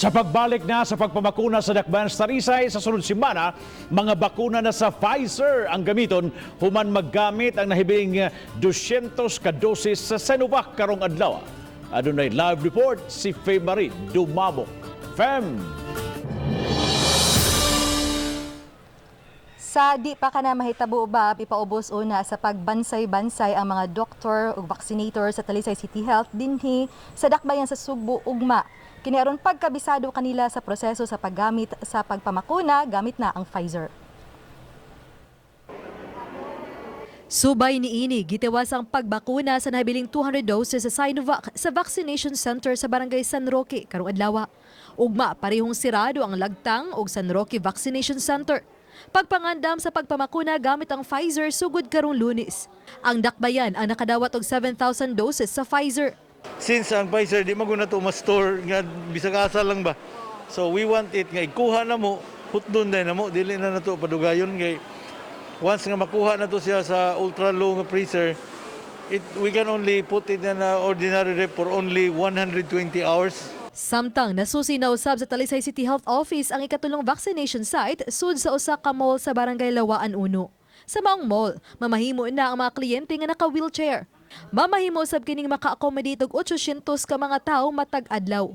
Sa pagbalik na sa pagpamakuna sa Dakbayan sa Talisay sa sunod semana, mga bakuna na sa Pfizer ang gamiton human maggamit ang nahibiling 200 ka dosis sa Sinovac karong adlaw. Adunay live report si Fe Marie Dumabok. Fem! Sa di pa kana mahitabo, ba, ipaubos una sa pagbansay-bansay ang mga doktor ug vaccinator sa Talisay City Health dinhi sa dakbayan sa Sugbo ugma. Kini aron pagkabisado kanila sa proseso sa paggamit sa pagpamakuna gamit na ang Pfizer. Subay niini, gitiwas ang pagbakuna sa nabiling 200 doses sa Sinovac sa vaccination center sa Barangay San Roque karong adlaw. Ugma parehong sirado ang Lagtang ug San Roque Vaccination Center. Pagpangandam sa pagpamakuna gamit ang Pfizer sugod karong Lunes. Ang dakbayan ang nakadawat og 7,000 doses sa Pfizer. Since ang Pfizer di man guna to ma-store nga bisag asa lang ba. So we want it nga ikuha na mo, hutdon din na mo, dili na nato padugayon kay once nga makuha na to siya sa ultra low nga freezer, it we can only put it in a ordinary ref for only 120 hours. Samtang nasusi na usab sa Talisay City Health Office ang ikatulong vaccination site sud sa usa ka mall sa Barangay Lawaan 1. Sa maong mall, mamahimo na ang mga kliyente nga naka-wheelchair. Mamahimo sab kining maka-accommodate og 800 ka mga tawo matag adlaw.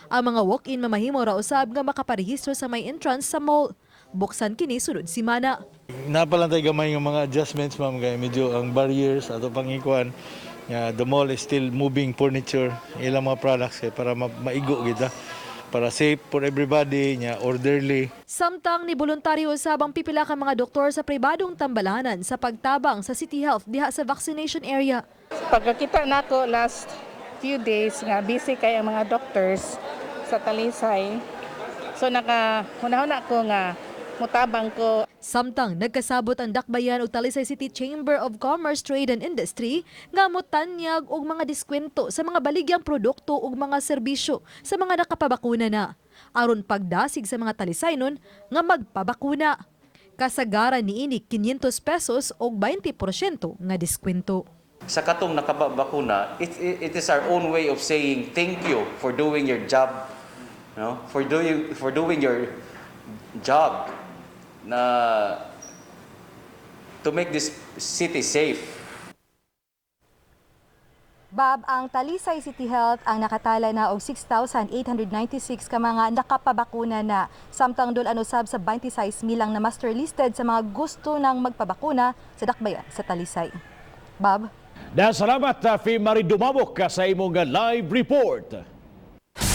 Ang mga walk-in mamahimo ra usab nga makaparehistro sa may entrance sa mall. Buksan kini sunod simana. Napalang tayo gamay ng mga adjustments, ma'am, kay medyo ang barriers ato pangikuan nga the mall is still moving furniture, ilang mga products kay para maigo kita para safe for everybody nya orderly. Samtang ni voluntaryo usab ang pipila ka mga doktor sa pribadong tambalanan sa pagtabang sa City Health diha sa vaccination area. Pagkakita nako last few days nga busy kay ang mga doctors sa Talisay. So naka hunahuna ko nga mutabang ko. Samtang nagkasabot ang Dakbayan ug Talisay City Chamber of Commerce, Trade and Industry nga motanyag og mga diskwento sa mga baligyang produkto ug mga serbisyo sa mga nakapabakuna na aron pagdasig sa mga Talisaynon nga magpabakuna. Kasagaran niini 500 pesos og 20% nga diskwento. Sa katong nakabakuna, it is our own way of saying thank you for doing your job, no? For doing your job na to make this city safe. Bab, ang Talisay City Health ang nakatala na og 6,896 ka mga nakapabakuna na. Samtang dul-an usab sa 26 milang na master listed sa mga gusto nang magpabakuna sa dakbayan sa Talisay. Bab? Dahil salamat, Fe Marie Dumabok, sa imong live report.